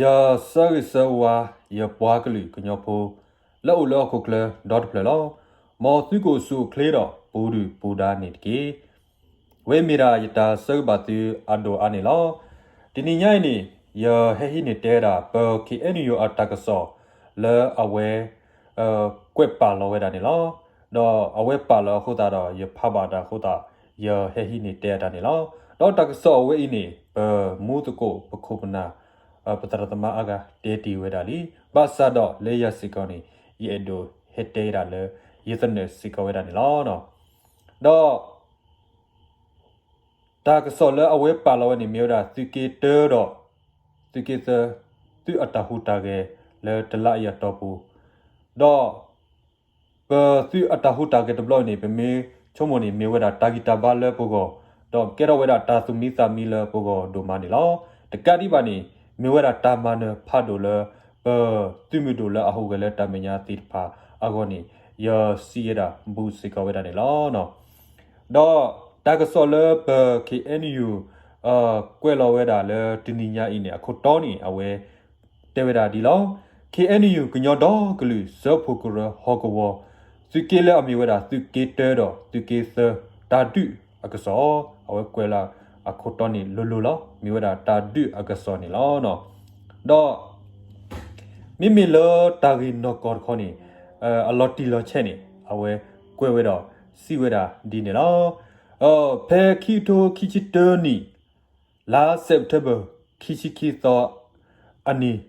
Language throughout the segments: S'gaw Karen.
ယဆၢဂ့ၤဆၢဝါ ယပှၤကလုာ်ကညီဖိ လၢအိၣ်လၢဟီၣ်ခိၣ်ချၢဒီတဖျၢၣ်လီၤ. မ်သုကအိၣ်ဆူၣ်အိၣ်ချ့ဒီးပူၤဒုၣ်ပူၤဒါန့ၣ်တက့ၢ်. ဝဲမ့ၢ်ဒၣ်ယတၢ်ဆၢဂ့ၤဘၣ်သုအဒိၣ်အါန့ၣ်လီၤ. တနံၤညါအံၤန့ၣ် ယဟဲဟံးန့ၢ်တဲဒၣ် ပ ခ့ၣ်အဲၣ်ယူၣ် အတၢ်ကစီၣ်လၢအဝဲ ကွဲးပာ်လီၤဝဲဒၣ်န့ၣ်လီၤ. ဒီးအဝဲပာ်လီၤအဃိသတးဒီး ယဖးဘၣ်တၢ်အဃိသတး ယဟဲဟံးန့ၢ်တဲအတၢ်န့ၣ်လီၤ. ဒီးတၢ်ကစီၣ်အဝဲအံၤန့ၣ် ပမူသကိးပခိၣ်ပနၢ် ပသရၣ်သမါအါဂၤတဲတ့ၢ်ဝဲဒၣ်လံ. ဘၣ်ဆၣ်ဒီးလၢယၤစ့ၢ်ကီးန့ၣ် ယအဲၣ်ဒိးဟဲတဲဒၣ်လၢ ယသနၢၣ်စ့ၢ်ကီးဝဲဒၣ်န့ၣ်လီၤ. ဒီး တၢ်ကစီၣ်လၢအဝဲပာ်လီၤဝဲန့ၣ် မ့ၢ်ဝဲဒၣ်သုးက့တၢဒီး သုးက့သၢ သုးအတၢ်ဟူးတၢ်ဂဲၤလၢတလါအံၤအတီၢ်ပူၤ, ဒီး ပသုးအတၢ်ဟူးတၢ်ဂဲၤတဘျီအံၤန့ၣ် ပမ့ၢ်ဆိကမိၣ်န့ၣ် မ့ၢ်ဝဲဒၣ်တၢ်ဂံၢ်တၢ်ဘါလၢပဂီၢ်, ဒီးကဲထီၣ်ဝဲဒၣ်တၢ်သူၣ်မံသးမံလၢပဂီၢ်ဒိၣ်မးန့ၣ်လီၤ. တကးဒံးဘၣ်န့ၣ် မ့ၢ်ဝဲဒၣ်တၢ်မၤနၢၤဖးဒိၣ်လၢ ပသုးမုၢ်ဒိၣ်လၢအဟူးဂဲၤလၢတၢ်မဲာ်ညါသ့ၣ်တဖၣ်အဂီၢ်န့ၣ် ယစံးဝဲဒၣ်ဘူးစ့ၢ်ကီးဝဲဒၣ်န့ၣ်လီၤ. ဒီးတၢ်ကစီၣ်လၢပ ခ့ၣ်အဲၣ်ယူၣ် ကွဲးလီၤဝဲဒၣ်လၢတနံၤညါအံၤန့ၣ် အခိၣ်တီန့ၣ် အဝဲတဲဝဲဒၣ်ဒ်လီၤ. ခ့ၣ်အဲၣ်ယူၣ် ကညီဒီကလုာ် စၢဖှိၣ်ကရၢဟီၣ်ကဝီၤ သုးက့လၢအမ့ၢ်ဝဲဒၣ်သုးက့တၢဒီးသုးက့သၢ တၢ်ဒုးအကစီၣ်, အဝဲကွဲးလၢအခိၣ်တီန့ၣ်လိၤလိၤလီၤ. မ့ၢ်ဝဲဒၣ်တၢ်ဒုးအကစီၣ်န့ၣ်လီၤ. ဒီး မ့မ့ၢ်လၢတၢ်ဂ့ၢ်နီၢ်ကီၢ်တခီန့ၣ် အလီၤတံၢ်လီၤဆဲးန့ၣ် အဝဲကွဲးဝဲဒီးစံးဝဲဒၣ်ဒ်န့ၣ်လီၤ. ဖဲခံကထိခံဆံတၢနံၣ် လါစဲးပထ့ဘၢၣ် ခံဆံခံသီအနံၤ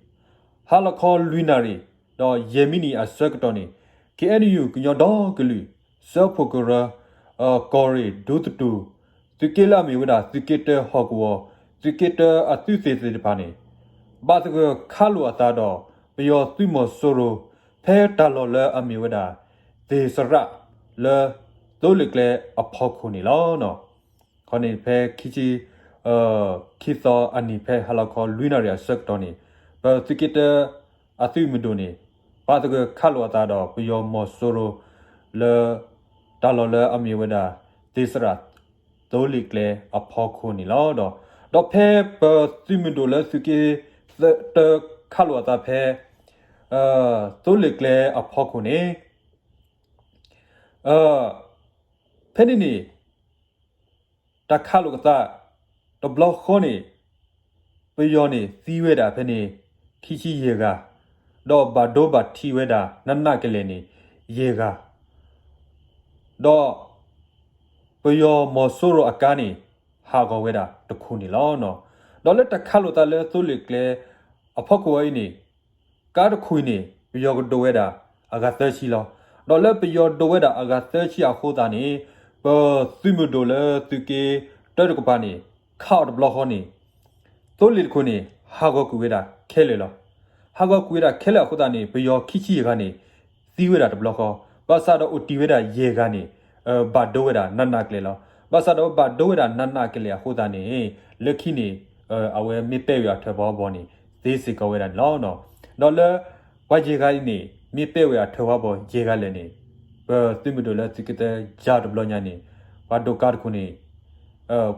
ဟါလီၤခီလွံၢ်နၣ်ရံၣ် ဒီးယဲၢ်မံးနံးအဆၢကတီၢ်န့ၣ် ခ့ၣ်အဲၣ်ယူၣ် ကညီဒီကလုာ် စၢဖှိၣ်ကရၢ ကီၢ်ရ့ၣ်ဒူသတူၢ် သုးက့လၢအမ့ၢ်ဝဲဒၣ်သုးက့တၢဟီၣ်ကဝီၤ သုးက့တၢအသုးသ့ၣ်သ့ၣ်တဖၣ်န့ၣ် ဘၣ်သဂၢၢ်ခးလိာ်အသးဒီး ပယီၤသုးမီၤစိရိၤ ဖဲတၢ်လီၢ်လၢအမ့ၢ်ဝဲဒၣ် သ့ၣ်စရး လၢ သိလ့ၣ်ကျဲအဖီခိၣ်န့ၣ်လီၤ. ခီန့ၣ်ဖဲခံဆံ ခံသီအနံၤ ဖဲဟါလီၤခီလွံၢ်နၣ်ရံၣ်အဆၢကတီၢ်န့ၣ် ပသုးက့တၢအသုးမုၢ်ဒိၣ်န့ၣ် ဘၣ်သဂၢၢ်ခးလိာ်အသးဒီးပယီၤမီၤစိရိၤ လၢ တၢ်လီၢ်လၢအမ့ၢ်ဝဲဒၣ် သ့ၣ်စရး သိလ့ၣ်ကျဲအဖီခိၣ်န့ၣ်လီၤ. ဒီး ဒီးဖဲပသုးမုၢ်ဒိၣ်လၢသုးက့ တၢခးလိာ်အသးဖဲ သိလ့ၣ်ကျဲအဖီခိၣ်န့ၣ် ဖဲန့ၣ်န့ၣ် တၢ်ခးလိာ်ကသး တဘျီဃီန့ၣ် ပယီၤန့ၣ်သံဝဲဒၣ်ဖဲန့ၣ် ခံဆံယဲၢ်ဂၤ, ဒီးဘၣ်ဒိဘၣ်ထံးဝဲဒၣ်နးနးကလဲာ်န့ၣ် ယဲၢ်ဂၤ, ဒီး ပယီၤမီၤစိရိၤအကါန့ၣ် ဟးဂီၤဝဲဒၣ်တခိၣ်န့ၣ်လီၤ. ဒီးလၢတၢ်ခးလိာ်သးလၢသိလ့ၣ်ကျဲ အဖီခိၣ်အံၤန့ၣ် ကါတခိၣ်အံၤန့ၣ် ပယီၤကဒိးဝဲဒၣ်အဂၤသၢဆံလီၤ. ဒီးလၢပယီၤဒိးဝဲဒၣ်အဂၤသၢဆံအဃိသတးန့ၣ် ပသုးမုၢ်ဒိၣ်လၢသုးက့တၢတကပၤန့ၣ် ခးအီၤတဘျီဃီန့ၣ် သိလ့ၣ်တခိၣ်န့ၣ် ဟးဂီၤကွံာ်ဝဲဒၣ်ခဲလၢာ်လီၤ. ဟးဂီၤကွံာ်ဝဲဒၣ်ခဲလၢာ်အဃိသတးန့ၣ် ပယီၤခံဆံယဲၢ်ဂၤန့ၣ် သံဝဲဒၣ်တဘျီဃီ, ဘၣ်ဆၣ်ဒီးအိၣ်တ့ၢ်ဝဲဒၣ်ယဲၢ်ဂၤန့ၣ် ဘၣ်ဒိဝဲဒၣ်နးနးကလဲာ်လီၤ. ဘၣ်ဆၣ်ဒီးဘၣ်ဒိဝဲဒၣ်နးနးကလဲာ်အဃိသတးန့ၣ် လၢခံန့ၣ် အဝဲမ့ၢ်ပဲာ်ဝဲအထၢၣ်ပှၤဘီန့ၣ် သ့စ့ၢ်ကီးဝဲဒၣ်န့ၣ်လီၤ. ဒီးလၢ ပှၤယဲၢ်ဂၤအံၤန့ၣ် မ့ၢ်ပဲာ်ဝဲအထၢၣ်ပှၤဘီယဲၢ်ဂၤလဲၣ်န့ၣ် ပသုးမုၢ်ဒိၣ်လၢသုးက့တၢယါတဘျီညါန့ၣ် ပှၤဒိးကါတခိၣ်န့ၣ်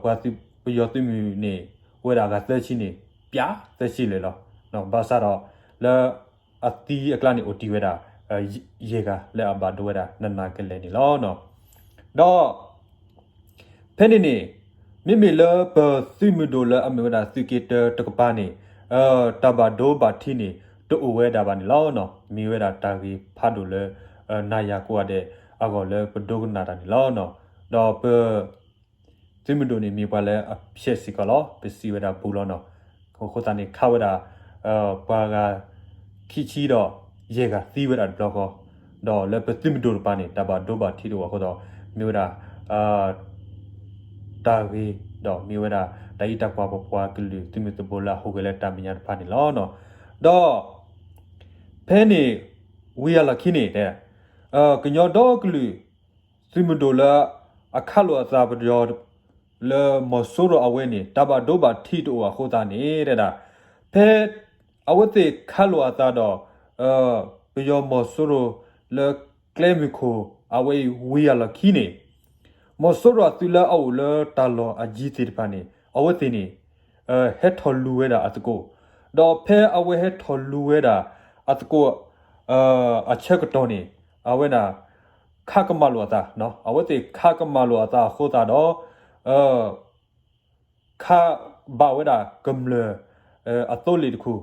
ပှၤပယီၤသုးမုၢ်န့ၣ် အိၣ်ဝဲဒၣ်အဂၤသၢဆံန့ၣ် ပျၢ်သၢဆံလၢာ်လီၤ. ဘၣ်ဆၣ်ဒီး လၢအသံအကျါန့ၣ်အိၣ်တ့ၢ်ဝဲဒၣ် ယဲၢ်ဂၤလၢအဘၣ်ဒိဝဲဒၣ်နးနးကလဲာ်န့ၣ်လီၤ. ဒီး ဖဲန့ၣ်န့ၣ် မ့မ့ၢ်လၢပသုးမုၢ်ဒိၣ်လၢအမ့ၢ်ဝဲဒၣ်သုးက့တၢတကပၤန့ၣ် တၢ်ဘၣ်ဒိဘၣ်ထံးန့ၣ် တအိၣ်ဝဲဒၣ်ဘၣ်န့ၣ်လီၤ. မ့ၢ်ဝဲဒၣ်တၢ်ဂ့ၢ်ဖးဒိၣ်လၢ နၤယၤကိးဂၤဒဲးအဂီၢ်လၢပဒိကနၣ်တၢ်န့ၣ်လီၤ. ဒီးပ သုးမုၢ်ဒိၣ်န့ၣ်မ့ၢ်ပှၤလၢအဖျဲးစ့ၢ်ကီးလီၤ. ပစံးဝဲဒၣ်ဘူးလီၤနီၤ. အဃိသတးန့ၣ် ခးဝဲဒၣ် ပှၤဂၤခံဆံဒီးယဲၢ်ဂၤသံဝဲဒၣ်တဘျီဃီ, ဒီးလၢပသုးမုၢ်ဒိၣ်တကပၤန့ၣ် တၢ်ဘၣ်ဒိဘၣ်ထံးတအိၣ်အဃိဒီး မ့ၢ်ဝဲဒၣ် တၢ်ဂ့ၤ ဒီးမ့ၢ်ဝဲဒၣ် တၢ်အံးတၢ်ကွၢ်ပပှၤကလုာ်သုးမုၢ်သဘိလၢအဟူးဂဲၤလၢတၢ်မဲာ်ညါတဖၣ်န့ၣ်လီၤ. ဒီး ဖဲန့ၣ် ဝံၤအလီၢ်ခံန့ၣ် ကညီဒီကလုာ် သုးမုၢ်ဒိၣ်လၢ အခးလိာ်အသးပယီၤ လၢမီၤစိရိၤအဝဲန့ၣ် တၢ်ဘၣ်ဒိဘၣ်ထံးတအိၣ်အဃိသတးန့ၣ် တဲဒၣ် ဖဲ အဝဲသ့ၣ်ခးလိာ်အသးဒီး ပယီၤမီၤစိရိၤ လၢကျဲမုၢ်ခိၣ်အဝဲအံၤဝံၤအလီၢ်ခံန့ၣ် မီၤစိရိၤအသုးလၢအအိၣ်လၢတၢ်လီၢ်အယံၤသ့ၣ်တဖၣ်န့ၣ် အဝဲသ့ၣ်န့ၣ် ဟဲထီၣ်လူၤဝဲဒၣ်အသကိး ဒီးဖဲအဝဲဟဲထီၣ်လူၤဝဲဒၣ် အသကိး အဆၢကတီၢ်န့ၣ် အဝဲဒၣ် ခးကမၣ်လိာ်အသး, အဝဲသ့ၣ်ခးကမၣ်လိာ်အသးအဃိသတးဒီး ခးဘၣ်ဝဲဒၣ်ကမျၢၢ်အသိလ့ၣ်တခူၣ်,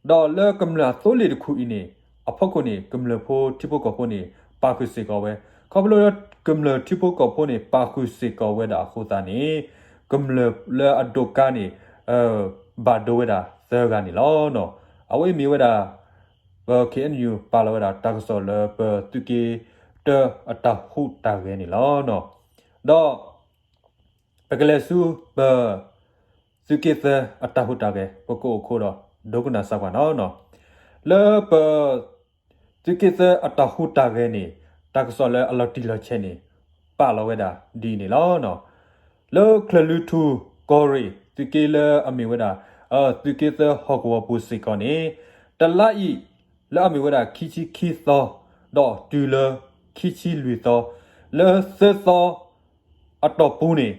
ဒီးလၢကမျၢၢ်အသိလ့ၣ်တခူၣ်အံၤန့ၣ် အဖီခိၣ်န့ၣ် ကမျၢၢ်ဖိထံဖိကီၢ်ဖိန့ၣ် ပာ်ဃုာ်စ့ၢ်ကီးဝဲ, ခီဖျိလၢကမျၢၢ်ထံဖိကီၢ်ဖိန့ၣ် ပာ်ဃုာ်စ့ၢ်ကီးဝဲဒၣ်အဃိသတးန့ၣ် ကမျၢၢ်လၢအဒိၣ်ကါန့ၣ် ဘၣ်ဒိဝဲဒၣ်သၢဂၤန့ၣ်လီၤ. အဝဲအံၤမ့ၢ်ဝဲဒၣ် ပ ခ့ၣ်အဲၣ်ယူၣ် ပာ်လီၤဝဲဒၣ်တၢ်ကစီၣ်လၢပသုးက့တၢအတၢ်ဟူးတၢ်ဂဲၤန့ၣ်လီၤ. ဒီး ပကလဲၤဆူပ သုးက့သၢအတၢ်ဟူးတၢ်ဂဲၤ ပကအိၣ်ခိးဒီးဒိကနၣ်စၢ်ပှၤနီၤ. လၢပ သုးက့သၢအတၢ်ဟူးတၢ်ဂဲၤန့ၣ် တၢ်ကစီၣ်လၢအလီၤတံၢ်လီၤဆဲးန့ၣ် ပာ်လီၤဝဲဒၣ်ဒ်အံၤန့ၣ်လီၤ. လၢချၢၣ်လွံၢ်ထူၣ်ကီၢ်ရ့ၣ် သုးက့လၢအမ့ၢ်ဝဲဒၣ် သုးက့သၢဟီၣ်ကဝီၤပူၤစ့ၢ်ကီးန့ၣ် တလါအံၤ လၢအမ့ၢ်ဝဲဒၣ်ခံဆံခံသီ ဒီးတုၤလၢခံဆံလွံၢ်သီ လၢသၢသီ အတီၢ်ပူၤန့ၣ်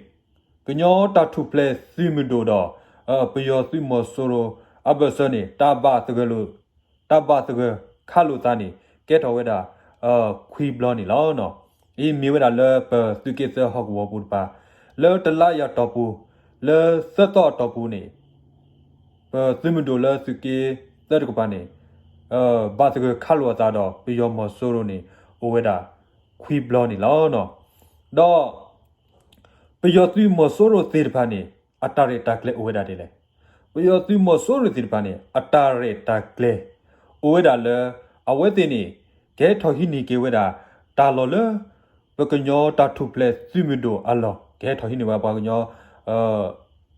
ကညီတၢ်ထူၣ်ဖျဲးသုးမုၢ်ဒိၣ်ဒီး ပယီၤသုးမီၤစိရိၤအဘၢၣ်စၢၤန့ၣ် တၢ်ဘၣ်သဂၢၢ်လိာ် တၢ်ဘၣ်သဂၢၢ်ခးလိာ်သးန့ၣ် ကဲထီၣ်ဝဲဒၣ် ခွံဘျီန့ၣ်လီၤ. အံၤမ့ၢ်ဝဲဒၣ်လၢပသုးက့သၢဟီၣ်ကဝီၤပူၤတပၤ လၢတလါအံၤအတီၢ်ပူၤ လၢသၢသီအတီၢ်ပူၤန့ၣ် ပသုးမုၢ်ဒိၣ်လၢသုးက့သၢတကပၤန့ၣ် ဘၣ်သဂၢၢ်ခးလိာ်အသးဒီး ပယီၤမီၤစိရိၤန့ၣ် အိၣ်ဝဲဒၣ် ခွံဘျီန့ၣ်လီၤ. ဒီး ပယီၤသုးမီၤစိရိၤသ့ၣ်တဖၣ်န့ၣ် အတၢ်ရဲၣ်တၢ်ကျဲၤအိၣ်ဝဲဒၣ်ဒ်လဲၣ်. ပယီၤသုးမီၤစိရိၤသ့ၣ်တဖၣ်န့ၣ် အတၢ်ရဲၣ်တၢ်ကျဲၤ အိၣ်ဝဲဒၣ်လၢ အဝဲသ့ၣ်န့ၣ် ကဟဲထီၣ်ဟံးန့ၢ်က့ၤဝဲဒၣ် တၢ်လီၢ်လၢ ပကညီတၢ်ထူၣ်ဖျဲးသုးမုၢ်ဒိၣ်အလီၢ် ကဟဲထီၣ်ဟံးန့ၢ်ဝဲပှၤကညီ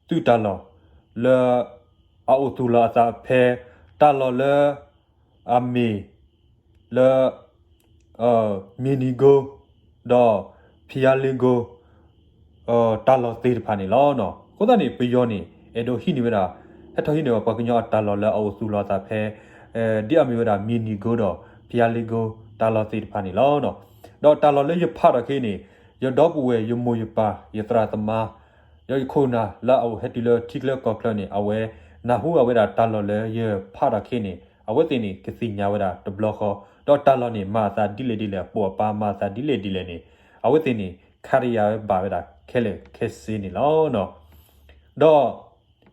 သုးတၢ်လီၢ် လၢ အအိၣ်သူၣ်လီၤအသးဖဲ တၢ်လီၢ်လၢ အမ့ၢ် လၢ မ့ၢ်နံၤကိ ဒီး ဖံယါလ့ကိ တၢ်လီၢ်သ့ၣ်တဖၣ်န့ၣ်လီၤ. အဃိသတးန့ၣ် ပယီၤန့ၣ် အဲၣ်ဒိးဟံးန့ၢ်ဝဲဒၣ် ဟဲထီၣ်ဟံးန့ၢ်ဝဲပှၤကညီအတၢ်လီၢ်လၢအအိၣ်သူၣ်လီၤအသးဖဲ ဒ်အမ့ၢ်ဝဲဒၣ်မ့ၢ်နံၤကိဒီး ဖံယါလ့ကိ တၢ်လီၢ်သ့ၣ်တဖၣ်န့ၣ်လီၤ. ဒီးတၢ်လီၢ်လၢယဖးထီၣ်ခဲအံၤန့ၣ် ယဒီပုၢ်ဝဲၢ် ယမိၢ်ယပၢ် ယသရၣ်သမါ ဒီးယခိၣ်နၢ်လၢအအိၣ်ဟဲတုၤလၢထံချၢကီၢ်ချၢန့ၣ် အဝဲနၢ်ဟူအဝဲဒၣ်တၢ်လီၢ်လၢယဖးထီၣ်ခဲအံၤန့ၣ် အဝဲသ့ၣ်န့ၣ် ကသ့ၣ်ညါဝဲဒၣ်တဘျီဃီ ဒီးတၢ်လီၢ်န့ၣ် မၤအသးဒ်လဲၣ်ဒ်လဲၣ် ပိာ်အပၢ်မၤအသးဒ်လဲၣ်ဒ်လဲၣ်န့ၣ် အဝဲသ့ၣ်န့ၣ် ခါတယာ်ဝဲဘၣ်ဝဲဒၣ်ခဲလၢာ်ခဲဆ့န့ၣ်လီၤ. ဒီး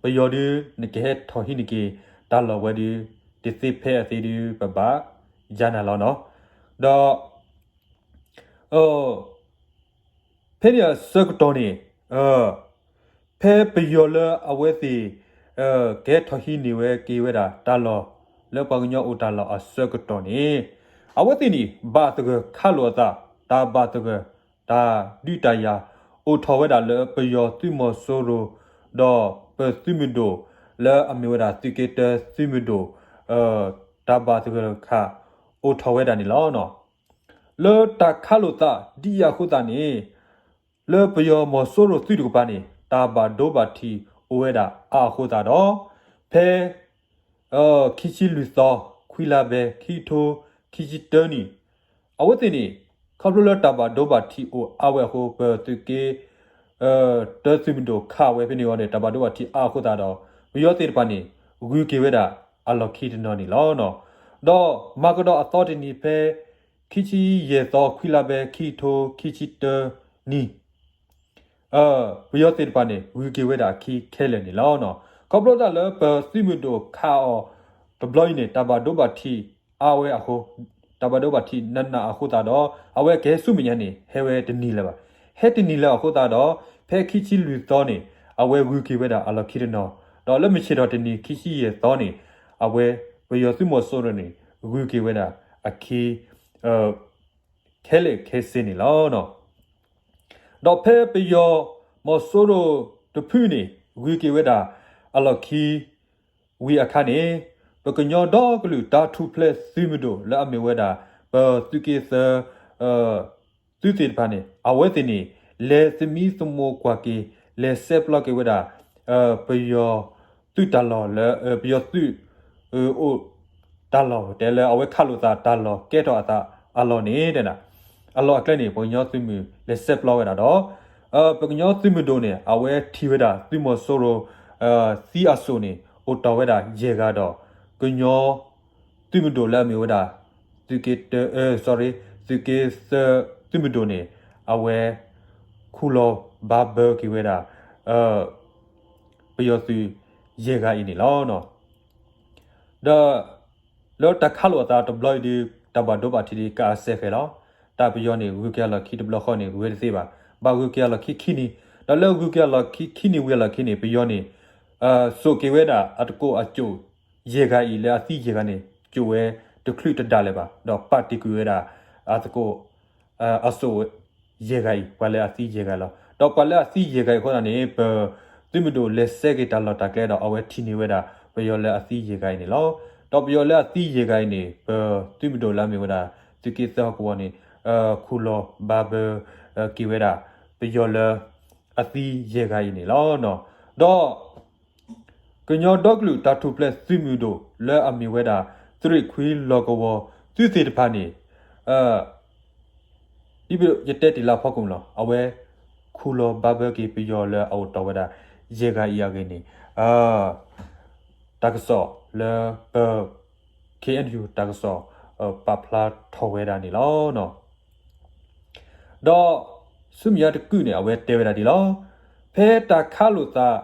ပယီၤဒုး နကဟဲထီၣ်ဟံးန့ၢ်က့ၤ တၢ်လီၢ်ဝဲဒုး တသ့ဖဲအသ့ဒုး ပဘၣ်ယါနၤလီၤနီၤ. ဒီး ဖဲန့ၣ်အဆၢကတီၢ်န့ၣ် ဖဲပယီၤလၢအဝဲသ့ၣ် ကဟဲထီၣ်ဟံးန့ၢ်ဝဲက့ၤဝဲဒၣ်တၢ်လီၢ် လၢပှၤကညီအိၣ်တၢ်လီၢ်အဆၢကတီၢ်န့ၣ် အဝဲသ့ၣ်န့ၣ် ဘၣ်သဂၢၢ်ခးလိာ်အသး တၢ်ဘၣ်သဂၢၢ် တၢ်ဒုးတၢ်ယၤ အိၣ်ထီၣ်ဝဲဒၣ်လၢပယီၤသုးမီၤစိရိၤ ဒီးပသုးမုၢ်ဒိၣ် လၢအမ့ၢ်ဝဲဒၣ်သုးက့တၢသုးမုၢ်ဒိၣ် တၢ်ဘၣ်သဂၢၢ်ခး အိၣ်ထီၣ်ဝဲဒၣ်န့ၣ်လီၤ. လၢတၢ်ခးလိာ်သးဒ်အံၤအဃိသတးန့ၣ် လၢပယီၤမီၤစိရိၤသုးတကပၤန့ၣ် တၢ်ဘၣ်ဒိဘၣ်ထံးအိၣ်ဝဲဒၣ်အါအဃိသတးဒီး ဖဲ ခံဆံလွံၢ်သီ ခွံလါဘဲ ခံကထိခံဆံတၢနံၣ် အဝဲသ့ၣ်န့ၣ် ခီဖျိလၢတၢ်ဘၣ်ဒိဘၣ်ထံးအိၣ်အါဝဲအဃိ ပသုးက့ တၢသုးမုၢ်ဒိၣ်ခးဝဲဖဲန့ၣ်အဂီၢ်န့ၣ် တၢ်ဘၣ်ဒိဘၣ်ထံးအါအဃိသတးဒီး ပယီၤသ့ၣ်တဖၣ်န့ၣ် ဂုၤက့ၤဝဲဒၣ်အလီၢ်ခံတနီၤန့ၣ်လီၤ. ဒီးမၤကဒီးအသီတနံၤဖဲ ခံဆံယဲၢ်သီ ခွံလါဘဲ ခံကထိခံဆံတၢနံၣ် ပယီၤသ့ၣ်တဖၣ်န့ၣ် ဂုၤက့ၤဝဲဒၣ်အခံခဲလၢာ်န့ၣ်လီၤ. ခီဖျိလၢပသုးမုၢ်ဒိၣ်ခးအီၤတဘျီအံၤန့ၣ် တၢ်ဘၣ်ဒိဘၣ်ထံးအါဝဲအဃိ တၢ်ဘၣ်ဒိဘၣ်ထံးနးနးအဃိသတးဒီး အဝဲကဟဲဆူမဲာ်ညါန့ၣ် ဟဲဝဲတနံၤလၢၤဘၣ်. ဟဲတနံၤလၢၤအဃိသတးဒီး ဖဲခံဆံလွံၢ်သီန့ၣ် အဝဲဂုၤက့ၤဝဲဒၣ်အလီၢ်ခံတနီၤ ဒီးလၢမုၢ်ဆ့ၣ်ထီၣ်တနံၤ ခံဆံယဲၢ်သီန့ၣ် အဝဲ ပယီၤသုးမီၤစိရိၤန့ၣ် ဂုၤက့ၤဝဲဒၣ်အခံ ခဲလၢာ်ခဲဆ့န့ၣ်လီၤ. ဒီးဖဲပယီၤမီၤစိရိၤတဖုန့ၣ် ဂုၤက့ၤဝဲဒၣ်အလီၢ်ခံဝံၤအခါန့ၣ် ပကညီဒီကလုာ်တၢ်ထူၣ်ဖျဲးသုးမုၢ်ဒိၣ်လၢအမ့ၢ်ဝဲဒၣ် ပသုးက့သၢ သုးသ့ၣ်တဖၣ်န့ၣ် အဝဲသ့ၣ်န့ၣ် လဲၤသမံသမိးကွၢ်က့ၤ လဲၤဆဲးပျီက့ၤဝဲဒၣ် ပယီၤသုးတၢ်လီၢ်လၢ ပယီၤသုး အိၣ်တၢ်လီၢ် တဲလၢအဝဲခးလိာ်သးတၢ်လီၢ်ကဲထီၣ်အသးအလီၢ်န့ၣ် အလီၢ်အကျဲန့ၣ် ပှၤကညီသုးမုၢ်လဲၤဆဲးပျီဝဲဒၣ်ဒီး ပှၤကညီသုးမုၢ်ဒိၣ်န့ၣ် အဝဲထံၣ်ဝဲဒၣ်သုးမီၤစိရိၤ သံအစိၣ်န့ၣ် အိၣ်တီၢ်ဝဲဒၣ်ယဲၢ်ဂၤဒီး ကညီသုးမုၢ်ဒိၣ်လၢအမ့ၢ်ဝဲဒၣ် သုးက့တၢ sorry သုးက့သၢသုးမုၢ်ဒိၣ်န့ၣ် အဝဲ ခူၣ်လီၤဘါဘၢက့ၤဝဲဒၣ် ပယီၤသုးယဲၢ်ဂၤအံၤန့ၣ်လီၤ. ဒီး လၢတၢ်ခးလိာ်အသးတဘျီအံၤဒီး တၢ်ဘၣ်ဒိဘၣ်ထံးဒီးကအစဲဃဲၤလီၤ. တၢ်ပယီၤန့ၣ် ဂုၤက့ၤအလီၢ်ခံတဘျီဃီန့ၣ် ဂုၤဝဲတသ့ဘၣ်. ဘၣ်ဂုၤက့ၤအလီၢ်ခံခံနံၤ, ဒီးလၢဂုၤက့ၤအလီၢ်ခံခံနံၤဝံၤအလီၢ်ခံန့ၣ် ပယီၤန့ၣ် စိာ်က့ၤဝဲဒၣ်အသကိးအစိၣ်ယဲၢ်ဂၤအံၤ လၢအသံယဲၢ်ဂၤန့ၣ် စိာ်ဝဲတချုးတဒါလၢၤဘၣ်, ဒီးပာ်တ့ၢ်ကွံာ်ဝဲဒၣ် အသကိး အစိၣ်ယဲၢ်ဂၤအံၤ ပှၤလၢအသံယဲၢ်ဂၤလီၤ. ဒီးပှၤလၢအသံယဲၢ်ဂၤအံၤအဃိသတးန့ၣ် ပသုးမုၢ်ဒိၣ်လဲၤစဲက့ၤတၢ်လီၢ်တၢ်ကျဲဒီး အဝဲထံၣ်န့ၢ်ဝဲဒၣ် ပယီၤလၢအသံယဲၢ်ဂၤအံၤန့ၣ်လီၤ. ဒီးပယီၤလၢအသံယဲၢ်ဂၤအံၤန့ၣ် ပသုးမုၢ်ဒိၣ်လၢအမ့ၢ်ဝဲဒၣ် သုးက့သၢဟီၣ်ကဝီၤန့ၣ် ခူၣ်လီၤဘါဘၢ က့ၤဝဲဒၣ် ပယီၤလၢ အသံယဲၢ်ဂၤအံၤန့ၣ်လီၤ. ဒီး ကညီဒီကလုာ်တၢ်ထူၣ်ဖျဲးသုးမုၢ်ဒိၣ်လၢအမ့ၢ်ဝဲဒၣ် သုးရ့ၣ်ခွံလီၢ်ကဝီၤသုးသ့ၣ်တဖၣ်န့ၣ် ဒ်ယတဲတ့ၢ်လၢအဖီခိၣ်န့ၣ်လီၤ. အဝဲ ခူၣ်လီၤဘါဘၢက့ၤပယီၤလၢအအိၣ်တီၢ်ဝဲဒၣ် ယဲၢ်ဂၤအံၤအဂ့ၢ်န့ၣ် တၢ်ကစီၣ်လၢပ ခ့ၣ်အဲၣ်ယူၣ် တၢ်ကစီၣ် ပာ်ဖျါထီၣ်ဝဲဒၣ်န့ၣ်လီၤ. ဒီးဆူမဲာ်ညါတကုာ်န့ၣ် အဝဲတဲဝဲဒၣ်ဒ်လီၤ. ဖဲတၢ်ခးလိာ်သး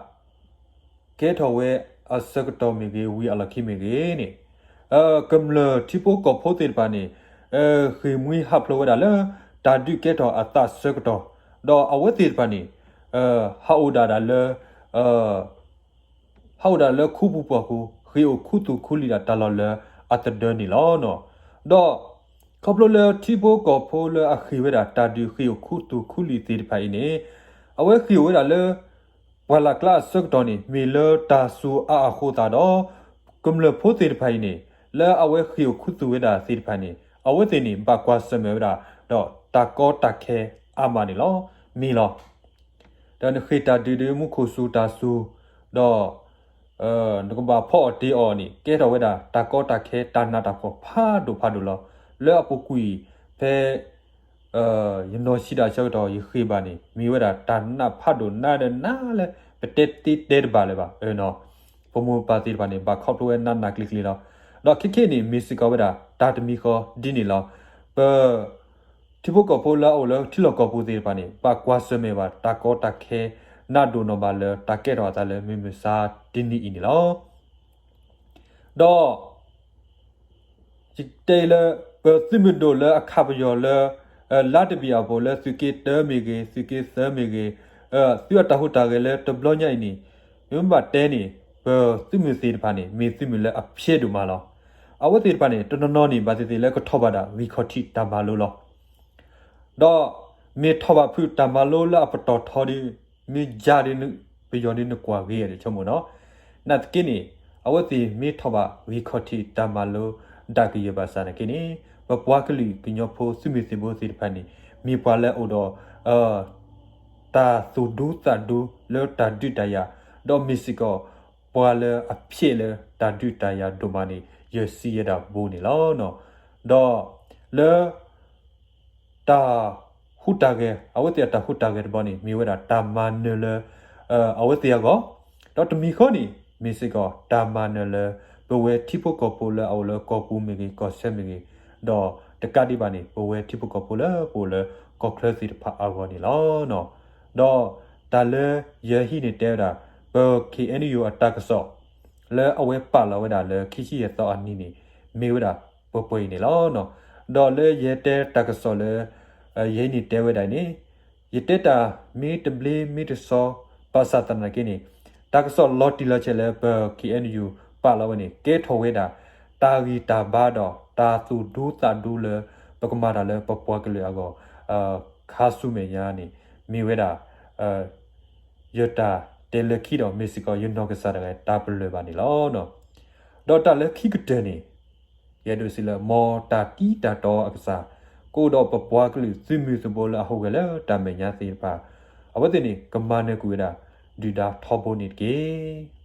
ကဲထီၣ်ဝဲအဆၢကတီၢ်မ့ၢ်ဂ့ၤ ဝံၤအလီၢ်ခံမ့ၢ်ဂ့ၤန့ၣ် ကမျၢၢ်ထံဖိကီၢ်ဖိသ့ၣ်တဖၣ်န့ၣ် ဃ့ၢ်မှံဟးဖျိးဝဲဒၣ်လၢ တၢ်ဒုးကဲထီၣ်အသးဆၢကတီၢ်, ဒီးအဝဲသ့ၣ်တဖၣ်န့ၣ် ဟးအိၣ်ဒၣ်ဒၣ်လၢ ဟးအိၣ်ဒၣ်လၢခူပူၤပှၢ်ပူၤ ဃ့ၢ်အိၣ်ခူသူၣ်ခူလံာ်ဒၣ်တၢ်လီၢ်လၢအသဒၢန့ၣ်လီၤ. ဒီးခီဖျိလၢထံဖိကီၢ်ဖိလၢအဃ့ၢ်ဝဲဒၣ်တၢ်ဒုးဃ့ၢ်အိၣ်ခူသူၣ်ခူလံာ်သ့ၣ်တဖၣ်အံၤန့ၣ် အဝဲဃ့ၢ်အိၣ်ဝဲဒၣ်လၢ ပှၢ်လၢ်ကျါအဆၢကတီၢ်န့ၣ် မ့ၢ်လၢတၢ်စူၤအါအဃိသတးဒီး ကမျၢၢ်ဖိသ့ၣ်တဖၣ်အံၤန့ၣ် လၢအဝဲဃ့ၢ်အိၣ်ခူသူၣ်ဝဲဒၣ်သ့ၣ်တဖၣ်န့ၣ် အဝဲသ့ၣ်န့ၣ် ဘၣ်ကွၢ်ဆၢၣ်မဲာ်ဝဲဒၣ် ဒီးတၢ်ကီတၢ်ခဲအါမးန့ၣ်လီၤ. မ့ၢ်လီၤ. ဒီးနဃ့ၢ်တၢ်ဒုးဒီးမူခိၣ်စူၤတၢ်စူၤ, ဒီး နကဘၣ်ဖီအီၣ်တ့ၢ်အီၤန့ၣ် ကဲထီၣ်ဝဲဒၣ် တၢ်ကီတၢ်ခဲတၢ်နးတၢ်ဖှီၣ်ဖးဒိၣ်ဖးဒိၣ်လီၤ. လၢအပူၤကွံာ်ဖဲ ယနီၢ်ဆံးဒၣ်ဆၢကတီၢ် ယဃ့ၢ်ဘၣ်န့ၣ် မ့ၢ်ဝဲဒၣ်တၢ်နးဖးဒိၣ်နးဒီးနးလၢ ပတဲတ့တဲတဘၣ်လၢၤဘၣ်. ပမိၢ်ပၢ်သ့ၣ်တဖၣ်န့ၣ် ဘၣ်ခီဖျိဝဲနးနးကျံၤကျံၤလီၤ. ဒီးခဲခဲအံၤန့ၣ် မ့ၢ်စ့ၢ်ကီးဝဲဒၣ် တၢ်တမံၤဃီဒ်န့ၣ်လီၤ. ပ ထံဖိကီၢ်ဖိလၢအအိၣ်လၢထံလီၢ်ကီၢ်ပူၤသ့ၣ်တဖၣ်န့ၣ် ဘၣ်ကွၢ်ဆၢၣ်မဲာ်ဘၣ် တၢ်ကီတၢ်ခဲ နးဒိၣ်နီၢ်ဘၣ်လၢ တၢ်ကဲထီၣ်အသးလၢမုၢ်မဆါတနံၤအံၤန့ၣ်လီၤ. ဒီး ယတဲလၢ ပသုးမုၢ်ဒိၣ်လၢအခးပယီၤလၢ လါတဘ့ၣ်အပူၤလၢသုးက့တၢမ့ၢ်ဂ့ၤ သုးက့သၢမ့ၢ်ဂ့ၤ သုးအတၢ်ဟူးတၢ်ဂဲၤလၢတဘျီညါအံၤန့ၣ် မ့ၢ်ဘၣ်တဲန့ၣ် ပသုးမုၢ်သ့ၣ်တဖၣ်န့ၣ် မ့ၢ်သုးမုၢ်လၢအဖျဲးဒိၣ်မးလီၤ. အဝဲသ့ၣ်တဖၣ်န့ၣ် တနီၤနီၤန့ၣ် ဘၣ်သ့ၣ်သ့ၣ်လၢကထီၣ်ဘၣ်ဒၣ်ဂံၢ်ခီၣ်ထံးတၢ်မၤလိလီၤ. ဒီးမ့ၢ်ထီၣ်ဘၣ်ဖုးတၢ်မၤလိလၢအပတီၢ်ထီဒီး မ့ၢ်ယါဒီး ပယီၤဒီးနကွၢ်ဂ့ၤအီၤဒီးဆိကမိၣ်နီၤ. နာ်သက့န့ၣ် အဝဲသ့ၣ်မ့ၢ်ထီၣ်ဘၣ်ဂံၢ်ခီၣ်ထံးတၢ်မၤလိဒၣ်ကယဲၢ်ဘၣ်ဆၣ်နာ်က့န့ၣ် ပပှၤကလုာ်ကညီဖိသုးမုၢ်သံၣ်ဘိသ့ၣ်တဖၣ်န့ၣ် မ့ၢ်ပှၤလၢအအိၣ်ဒီး တၢ်သူၣ်ဒူသးဒူလၢတၢ်ဒုးတၢ်ယၤ ဒီးမ့ၢ်စ့ၢ်ကီး ပှၤလၢအဖျဲးလၢတၢ်ဒုးတၢ်ယၤဒိၣ်မးန့ၣ် ယစံးယဲဒၣ်ဘိန့ၣ်လီၤ. ဒီးလၢ တၢ်ဟူးတၢ်ဂဲၤ အဝဲသ့ၣ်အတၢ်ဟူးတၢ်ဂဲၤတဘျီန့ၣ် မ့ၢ်ဝဲဒၣ်တၢ်မၤနၢၤလၢ အဝဲသ့ၣ်အဂီၢ်, ဒီးတမံၤဃီန့ၣ် မ့ၢ်စ့ၢ်ကီးတၢ်မၤနၢၤလၢ ပဝဲထံဖိကီၢ်ဖိလၢအအိၣ်လၢကီၢ်ပူၤမ့ၢ်ဂ့ၤ ကီၢ်ဆၢမ့ၢ်ဂ့ၤ, ဒီးတကးဒံးဘၣ်န့ၣ် ပဝဲထံဖိကီၢ်ဖိလၢပအိၣ်လၢကီၢ်ချၢသ့ၣ်တဖၣ်အဂီၢ်န့ၣ်လီၤ. ဒီးတၢ်လၢယဟံးန့ၢ်တဲဝဲဒၣ် ပ ခ့ၣ်အဲၣ်ယူၣ် အတၢ်ကစီၣ် လၢအဝဲပာ်လီၤဝဲဒၣ်လၢခံဆံယဲၢ်သီအနံၤန့ၣ် မ့ၢ်ဝဲဒၣ်ပှဲၤပှဲၤအံၤန့ၣ်လီၤ. ဒီးလၢယဟဲတဲတၢ်ကစီၣ်လၢ ယဟံးန့ၢ်တဲဝဲဒၣ်အံၤန့ၣ် ယတဲတၢ်မ့ၢ်တဘျ့မ့ၢ်တစီ ဘၣ်ဆၣ်သနာ်က့န့ၣ် တၢ်ကစီၣ်လီၤတံၢ်လီၤဆဲးလၢပ ခ့ၣ်အဲၣ်ယူၣ် ပာ်လီၤဝဲန့ၣ် ကဲထီၣ်ဝဲဒၣ် တၢ်ဂံၢ်တၢ်ဘါဒီး တၢ်သူၣ်ဒူသးဒူလၢ ပကမၤတၢ်လၢပပှၤကလုာ်အဂီၢ် ခါဆူမဲာ်ညါန့ၣ် မ့ၢ်ဝဲဒၣ် ယတၢ်တဲလၢခံဒီး မ့ၢ်စ့ၢ်ကီး ယနီၢ်ကစၢ်တဂၤတၢ်ပလၢၢ်ဘၣ်န့ၣ်လီၤ. ဒီးတၢ်လၢခံကတၢၢ်န့ၣ် ယအဲၣ်ဒိးစံးလၢ မ်တၢ်တံၤတၢ်တီအကစၢ် ကအိၣ်ဒီးပပှၤကလုာ်သုးမုၢ်သံၣ်ဘိလၢအဟူးဂဲၤလၢတၢ်မဲာ်ညါသ့ၣ်တဖၣ် အဝဲသ့ၣ်န့ၣ် ကမၤနၢၤကွံာ်ဝဲဒၣ် ဒုၣ်ဒါထီဘိန့ၣ်တက့ၢ်.